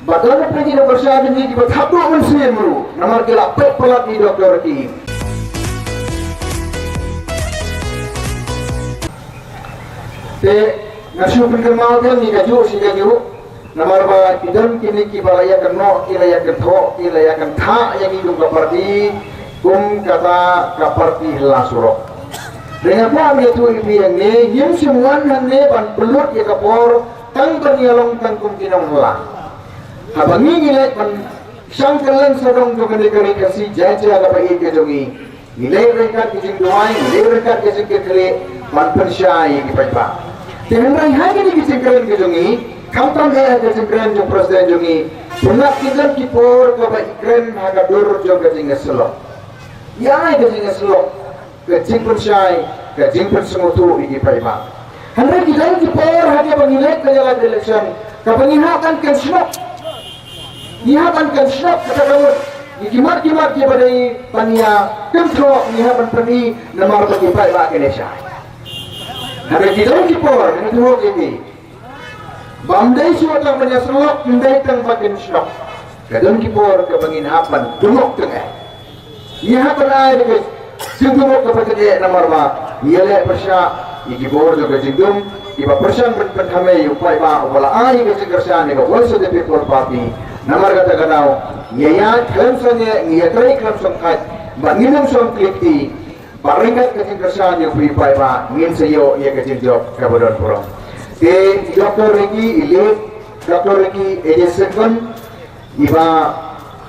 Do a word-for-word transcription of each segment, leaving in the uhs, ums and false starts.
Ba don na pyrthei na pyrshah jong ngi kiba thap duh mynsiem ruh namar ki la peit palat ïa i Doctor Ricky. Te nga shu pynkynmaw ïa ngi kajuh shi kajuh. Namar ba ki don kine kiba la ïa kynnoh, ki la ïa kynthoh, ki la ïa kynthah ïa ngi kum ka party, kum kata ka party hla surok. Te nga kwah ban ïathuh ïa phi hangne, ngim shym wan hangne ban pynlut ïa ka por tang ban ïalong tang kum ki nonghylla. Haba ngi ngi leit ban shang kylleng sawdong jong kane ka ri Khasi, jai jai kaba ïeit ka jong ngi, ngi leit ryngkat ki jingduwai, ngi leit ryngkat ki jingkyrkhu ban pynshai ïa ki paidbah. Te hynrei ha kine ki jingkren ki jong ngi, khamtam eh ha ki jingkren jong President jong ngi, pynlap ki don ki por kaba i kren ha ka dur jong ka jingïasyllok. Ïa ai ka jingïasyllok, ka jingpynshai, ka jingpynsngewthuh ïa ki paidbah. Hynrei ki don ki por ha kaba ngi leit ban ïalap election, kaba ngi hap ban kynshnok. Ngi hap ban kynshnok kata ka mut ïa ki mat ki mat kiba dei ban ïa kynthoh, ngi hap ban pyni namar ba ki paidbah kin ïa shai. Hynrei ki don ki por, ngi tip ïa ki, bym dei shuh tang ban ïasyllok, ym dei tang ban kynshnok. Ka don ki por kaba ngin hap ban dungok tyngeh. Ngi hap ban ai ka jingdum ka pyrthei namar ba ngi leh pyrshah ïa ki bor jong ka jingdum, kiba pyrshang ban pynthymmai ïa u paidbah uba la ai ka jingkyrshan ïa ka Voice of the People Party. Namar kata ka daw ngi ïaid khlem sangeh, ngi ïatrei khlem sangeh, ba ngin ym shong khlem kti, ba ryngkat ka jingkyrshan ïa u paidbah ngin sa ïoh ïa ka jingjop kaba don burom. Te Doctor Ricky, i late Doctor Ricky A J Syngkon, iba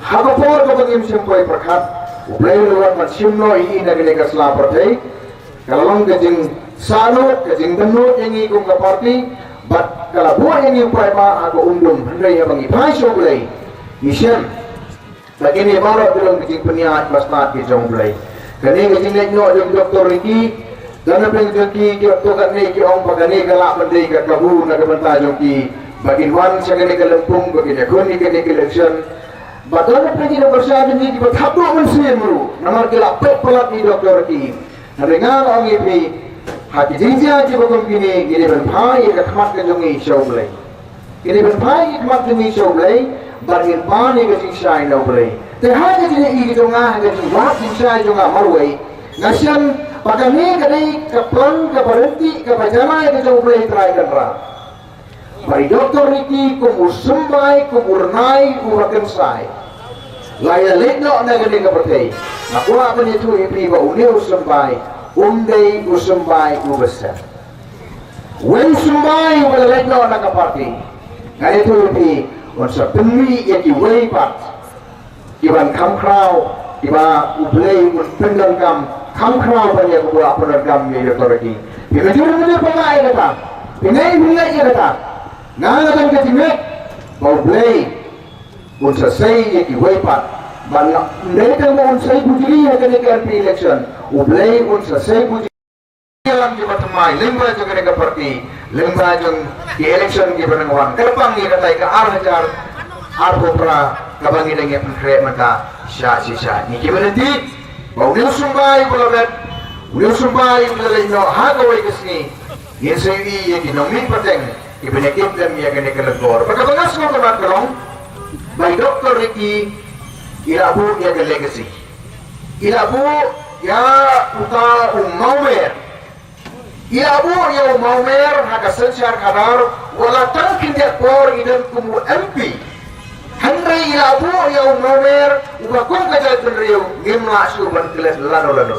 ha ka por kaba ngim shym poi pyrkhat, U Blei u la wan ban shim noh ïa i na kane ka sla pyrthei. Ka la long ka jingsahnut, ka jingdonnud ïa ngi kum ka party, bad ka la buh ïa ngi u paidbah ha ka umdum. Hynrei haba ngi phai sha U Blei, ngi shem ba kine baroh ki long ka jingpynïaid ba stad ki jong U Blei. Kane ka jingleit noh jong Doctor Ricky, don na pdeng jong ki, ki ong katne, ki ong ba kane ka lah ban dei ka kabu na ka bynta jong ki ba kin wan sha kane ka lympung, ba kin ïakhun ïa kane ka election. Ba don na pdeng ki nongkyrshan jong ngi kiba thap duh mynsiem ruh namar ki la peit palat ïa i Doctor Ricky. Hynrei nga ong ïa phi, ha ki jingjia kiba kum kine, ngi dei ban phai ïa ka khmat ka jong ngi sha U Blei. Ngi dei ban phai ïa ka khmat ka jong ngi sha U Blei, bad ngin pan ïa ka jingshai na U Blei. Te ha ka jingïohi ka jong nga, ha ka jingwad jingshai jong nga marwei, nga shem ba kane ka dei ka plan kaba ryntih, kaba janai ka jong U Blei Trai Kynrad. Ba i Doctor Ricky kum u symbai, kum u rnai uba kynsai, la ïaleit noh na kane ka pyrthei. Nga kwah ban ïathuh ïa phi ba une u symbai um dei u symbai uba sep. Wei u symbai uba la leit noh na ka party, nga ïathuh ïa phi, un sa pynmih ïa kiwei pat kiban kham khraw, kiba U Blei un pyndonkam kham khraw ban ïa ka buh pyndonkam ïa i Doctor Ricky. Phi mynjur mynjur phi ngeit ïa kata, phi ngeit phi ngeit ïa kata. Nga nga don ka jingngeit ba U Blei un sa sei ïa kiwei pat. Ban ym dei tang ba un sei bujli ha kane ka M P election, U Blei un sa sei bujli ïalam kiba thymmai lyngba jong kane ka party, lyngba jong ki election kiba nang wan. Kyrpang ïa katai ka ar hajar arphew phra kaba ngi dang ïa pynkhreh mynta sha shisha. Ngi ki mynti ba une u symbai uba la ret, une u symbai uba la leit noh ha kawei ka sngi, ngin sa ïohi ïa ki nongmih pateng kiban ïa kit lem ïa kane ka lynti. Bad kaba nga sngewtynnat ka long ba i Doctor Ricky i la buh ïa ka legacy. I la buh ïa uta u mawmer. I la buh ïa u mawmer ha ka synshar khadar, wat la tang khyndiat por i don kum u M P. Hynrei i la buh ïa u mawmer uba kum ka jaitbynriew ngim lah shuh ban klet lano lano.